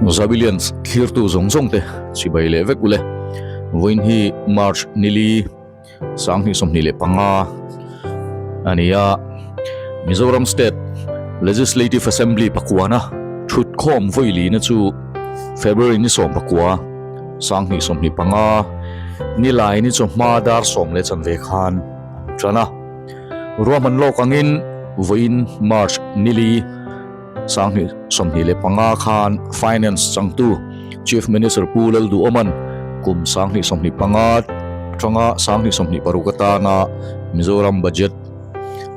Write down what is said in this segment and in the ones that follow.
Zabilians thlirtu zawng zawng te chibai leh vek ule. Vawiin hi March nili 2025 a ni a. Mizoram State Legislative Assembly pakuana thutkhawm vawilina chu February ni 19 2025 nilai ni chawhma dar sawm leh chanve khan an tan a. Ruahman lawk angin vawiin March nili 2025 khan Finance changtu Chief Minister Pu Lalduhawman kum 2025 atanga 2026 atana Mizoram Budget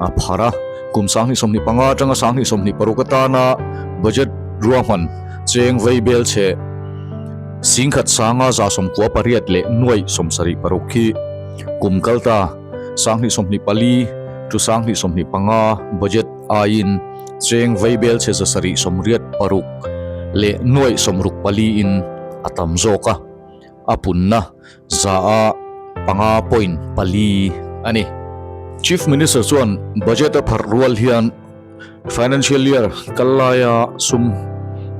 a phar a. Kum 2025 atanga 2026 atana Budget ruahman cheng vei bel chhe singkhat sanga za sawmkua pariat leh nuaih sawmsarih paruk hi kum kalta 2024 to 2025 Budget aiin cheng vaibel chhe zasarih sawmriat paruk leh nuaih sawmruk pali in a tam zawk a, a punna za a panga point pali a ni. Chief Minister chuan budget a pharh rual hian financial year kal laia sum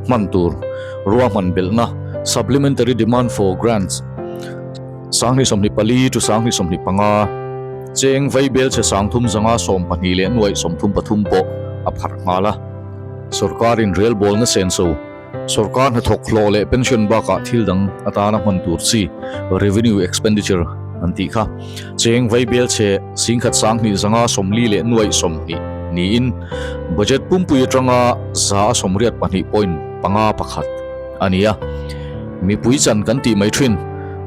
hman tur ruahman belhna supplementary demand for grants 2024 to 2025 Cheng vaibel chhe sangthum zanga sawmpahnih leh nuaih sawmthum pathum pawh a pharh nghal a. Sawrkarin rel bawlna senso, sawrkar hnathawk hlawh leh pension bakah thil dang atana hman tur chi revenue expenditure an tih kha cheng vaibel chhe singkhat sanghnih zanga sawmli leh nuaih sawmhnih niin budget pumpui atanga za a sawmriat pahnih point panga pakhat a ni a. Mipui chan kan tih mai thin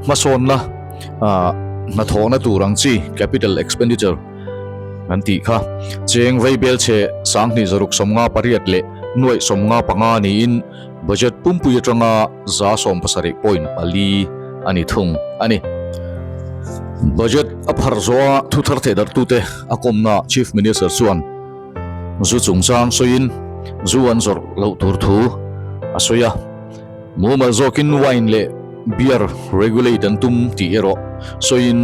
hmasawnna. ah hnathawhna tur ang chi capital expenditure an tih kha cheng vaibel chhe sanghnih zaruk sawmnga pariat leh nuaih sawmnga panga niin budget pumpui atanga za sawm pasarih point pali a ni thung a ni. Budget a phar zawha thu thar theh darhtute a kawmna Chief Minister chuan zu chungchang sawiin zu an zawrh loh tur thu a sawi a. Mumal zawkin wine leh beer regulate an tum tih erawh sawiin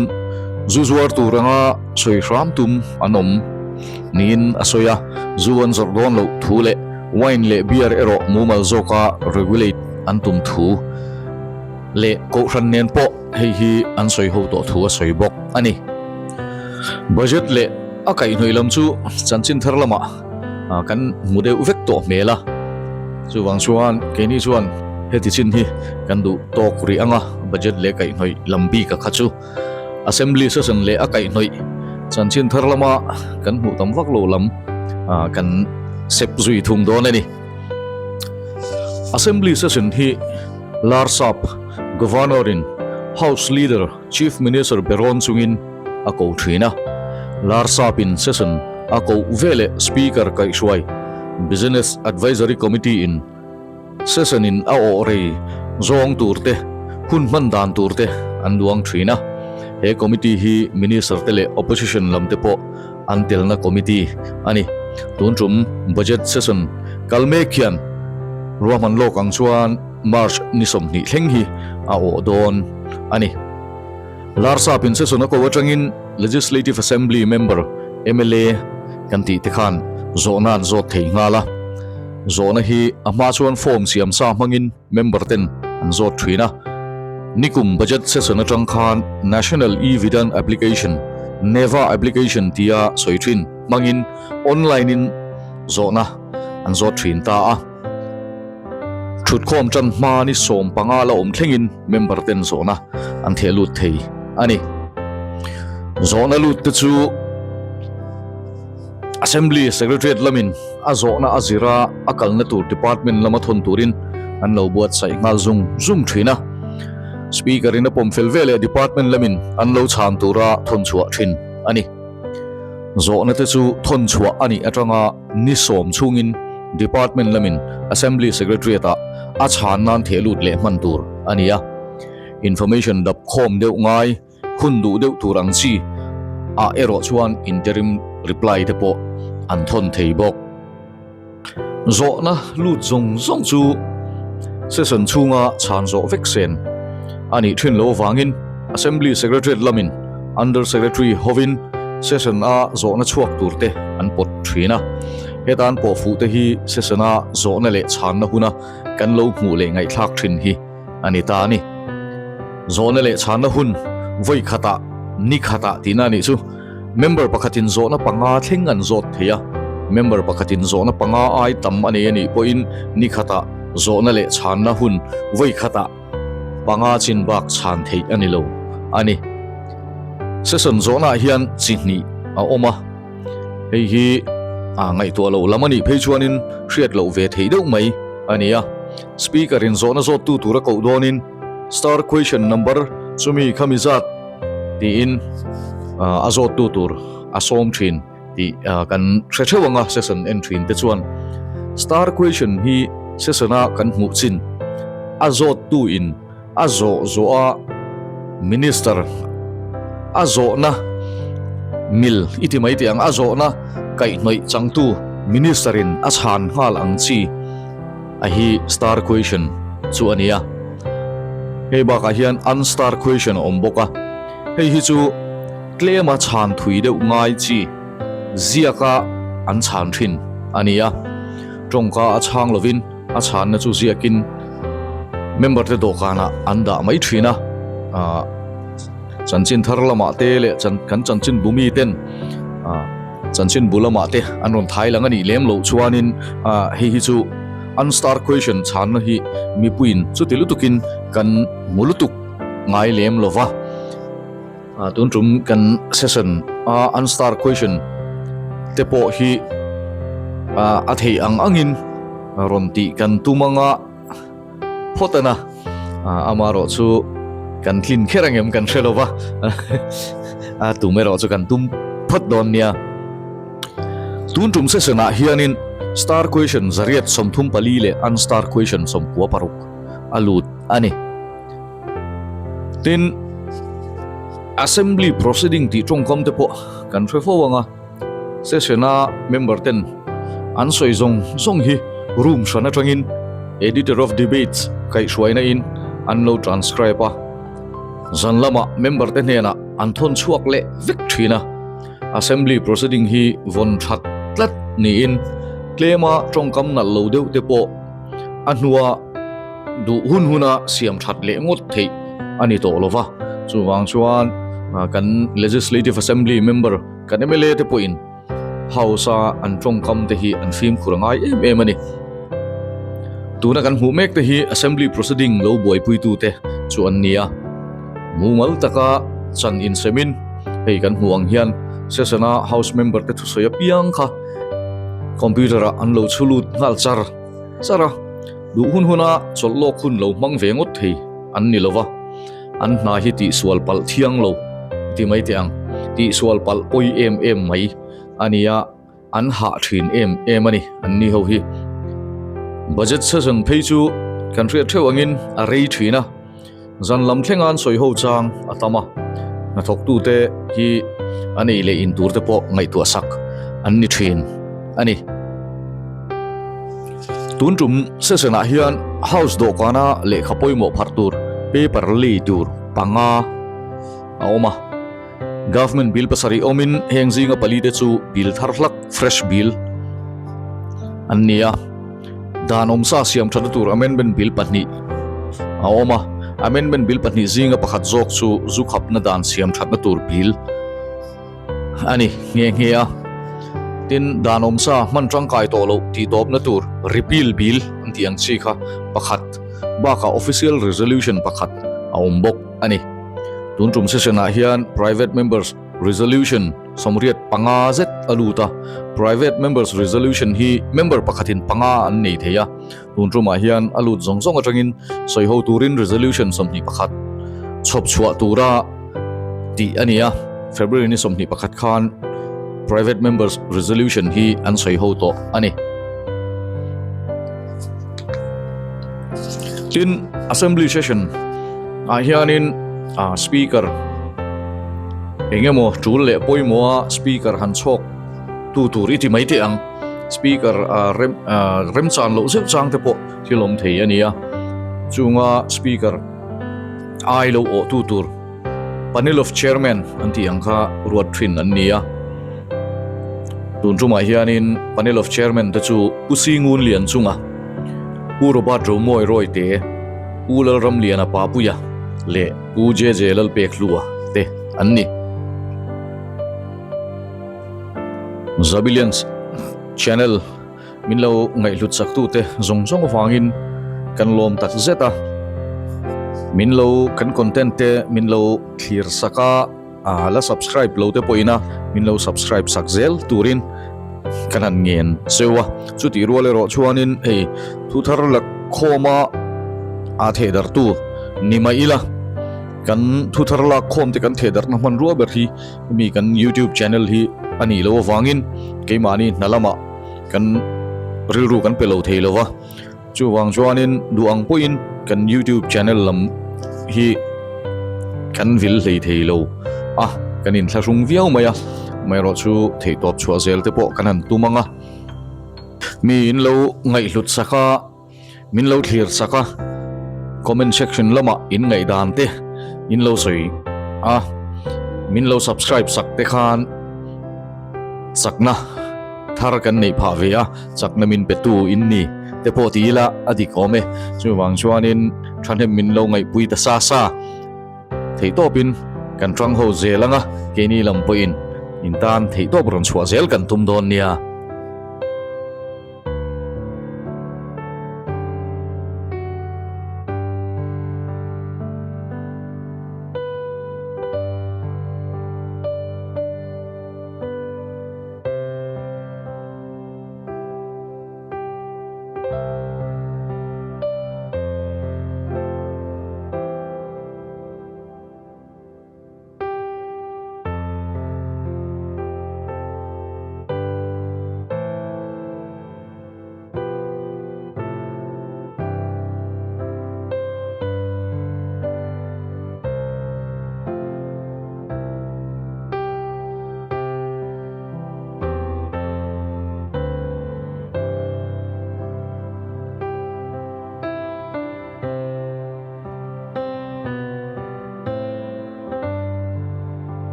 zu zuar tur anga sawi hram tum an awm niin a sawi a, zu an zawrh dawn loh thu leh wine leh beer erawh mumal zawka regulate an tum thu leh kohhran nen pawh hei hi an sawi ho tawh thu a sawi bawk a ni. Budget leh a kaihhnawih lam chu chanchin thar lamah. kan hmu deuh vek tawh hmel a chuvang chuan keini chuan heti chin hi kan duh tawk rih ang a budget leh kaihhnawih lam bik a kha chu assembly session leh a kaihhnawih chanchin thar lama kan hmuh tam vak lo lam ah kan sep zui thung dawn a ni assembly session hi larsap governor in house leader Chief Minister Berawn chungin a ko thin a, Larsapin session a koh veleh Speaker kaihhruai Business Advisory Committee in session in a awh rei zawng tur te, hun hman dan tur te an duang thin a. He committee hi Minister te leh Opposition lam te pawh an telna committee a ni. Tun tum Budget session kal mek hian ruahman lawk ang chuan March ni 20 thleng hi a awh dawn a ni. Larsapin session a ko atangin Legislative Assembly member, mla, kan tih te khan zawhna an zawt thei nghal a. Zawhna hi a hma chuan form siam sa hmangin member ten an zawt thin a. Nikum budget session atang khan National E-Vidhan Application, NEVA application tia sawi thin hmangin online in zawhna an zawt thin ta a. Thutkhawm tan hma ni 15 la awm thlengin member ten zawhna an theh lut thei a ni. Zawhna lut te chu Assembly Secretariat lamin a zawhna a zira a kalna tur department lama thawn turin an lo buatsaih nghal zung zung thin a. Speaker in a pawm fel veleh department lamin an lo chhan tura thawn chhuah thin a ni. Zawhna te chu thawn chhuah a nih atanga ni sawm chhungin Department lamin Assembly Secretariat-ah a chhan nan theh lut leh hman tur a ni a. Information dap khawm deuh ngai, hun duh deuh tur ang chi ah erawh chuan interim reply te pawh an thawn thei bawk. Zawhna lut zawng zawng chu session chhunga chhan zawh vek sen a nih thin lo avangin Assembly Secretariat lamin Under Secretary hovin session-a zawhna chhuak tur te an pawt thin a. Heta an pawh fuh te hi session-a zawhna leh chhanna huna kan lo hmuh leh ngaihthlak thin hi a ni ta a ni. Zawhna leh chhanna hun vawi khatah ni khatah tihna a nih chu. Member pakhatin zawhna panga thleng an zawt thei a, member pakhatin zawhna panga ai tam a nei a nih pawhin ni khatah zawhna leh chhanna hun vawi khatah panga chin bak chhan theih a ni lo a ni. Session zawhnaah hian chi hnih a awm a, hei hi a ngaihtuah loh lam a nih phei chuanin hriat loh ve theih deuh mai a ni a. Speaker in zawhna zawttu tura koh dawnin star question number chumi khami zat tiin a zawttu tur a sawm thin tih kan hre theuh ang a session en thin te chuan star question hi session a kan hmuh chin a zawttu in a zawh zawh a minister a zawhna mil i ti mai teh ang a zawhna kaihhnawih changtu minister in a chhan nghal ang chi a hi star question chu a ni a. Hei bakah hian unstar question a awm bawk a, hei hi chu tlema chhan thui deuh ngai chi ziaka an chhan thin a ni a, tawngka a chhang lovin a chhanna chu ziakin member te dawhkanah an dah mai thin a, ah chanchin thar lamah te leh kan chanchin bu mi ten ah chanchin bu lamah te an rawn thai lang a nih lem loh chuanin ah hei hi chu. Unstar question chhanna hi mipuiin chuti lutukin kan hmu lutuk ngai lem lo va. Tun tum kan session a unstar question te pawh hi a theih ang angin rawn tih kan tum anga phawt a na. Amaherawh chu kan tlin kher angem kan hre lo va, a tum erawh chu kan tum phawt dawn nia. Tun tum session ah hianin star question zariat 34 leh unstar question 96 a lut a ni. Tin, Assembly proceeding tih tawngkam te pawh kan hre fo ang a, session a member ten an sawi zawng zawng hi room hran atangin editor of debates kaihhruaina in an lo transcribe a, zan lamah member te hnenah an thawn chhuak leh vek thin a. Assembly proceeding hi vawn that tlat niin tlema tawngkam nalh lo deuh te pawh a hnua duh hun huna siam that leh ngawt theih a ni tawh lo va. Chuvang chuan kan Legislative Assembly member kan mla te pawhin House a an tawngkam te hi an fimkhur a ngai em em a ni. Tuna kan hmuh mek te hi Assembly proceeding lo buaipuitute chu an ni a. Mumal taka chan insemin hei kan hmuh ang hian session a house member te thusawi apiang kha computer ah an lo chhu lut nghal char char a, duh hun huna chawlh lawk hun lo hmang ve ngawt thei an ni lova, an hna hi tihsual palh thiang lo ti mai teh ang, tihsual palh pawi em em mai a ni a. An hah thin em em a ni, an ni ho hi. Budget session phei chu kan hriat theuh angin a rei thin a, zan lam thlenga an sawi ho chang a tam a, hnathawktute hi an ei leh in tur te pawh ngaihtuah sak an ni thin a ni. Tun tum session ah hian House dawhkana lehkha pawimawh pharh tur paper lei tur panga a awm a. Government bill pasarih awmin heng zinga pali te chu bill thar hlak, fresh bill, an ni a. Dan awmsa siam thatna tur amendment bill pahnih a awm a. Amendment bill pahnih zinga pakhat zawk chu zu khapna dan siam thatna tur bill a ni nghe nghe a. Tin, dan awmsa hman tangkai tawh loh tih tawpna tur repeal bill an tih ang chi kha pakhat bakah official resolution pakhat a awm bawk a ni. Tun tum session ah hian Private Members Resolution 85 zet a lut a, Private Members Resolution hi member pakhatin panga an nei thei a, tun tumah hian a lut zawng zawng atangin sawiho turin Resolution 21 chhawp chhuah tura tih a ni a, February ni 21 khan Private Members Resolution hi an sawiho tawh a ni. Tin, Assembly Session ah hianin ah Speaker eng emaw tul leh pawimawha Speaker han chhawk tu tur i ti mai teh ang. Speaker ah rem ah remchan loh zeuh chang te pawh thil awm thei a ni a, chunga Speaker ai lo awh tu tur Panel of Chairman an tih ang kha ruat thin an ni a. Tun tumah hianin Panel of Chairman te chu Pu Singun Lianchunga, Pu Robert Romawi Rawite, Pu Lalramliana Papuia leh Pu JJ Lalpekhlua te an ni. Zabilians Channel Min lo ngaihhlut chaktute zawng zawng avangin kan lawm tak zet a, min lo kan content te min lo thlir sak a, ah la subscribe lo te pawhin a min lo subscribe sak zel turin kan han ngen cheu a, chutih rual erawh chuanin hei thu thar la khawma a thehdarhtu ni mai ila kan thu thar lak khawm te kan thehdarhna hmanrua ber hi mi kan youtube channel hi a nih loh avangin keimahni hna lamah kan rilru kan pe lo thei lo va, chuvang chuanin duh ang pawhin kan youtube channel lam hi kan vil hlei thei lo a, kan inthlahrung viau mai a, amaherawh chu theihtawp chhuah zel te pawh kan han tum ang a, mi in lo ngaihhlut sak a. Min lo thlir sak a, comment section lamah in ngaihdan te in lo sawi a, min lo subscribe sak te khan chakna thar kan neih phah ve a, chakna min pe tu in ni te pawh ti ila a dik awm e, chuvang chuanin thahnem min lo ngaihpui ta sa sa theihtawpin kan tang ho zel ang a, keini lam pawhin in tan theihtawp rawn chhuah zel kan tum dawn nia.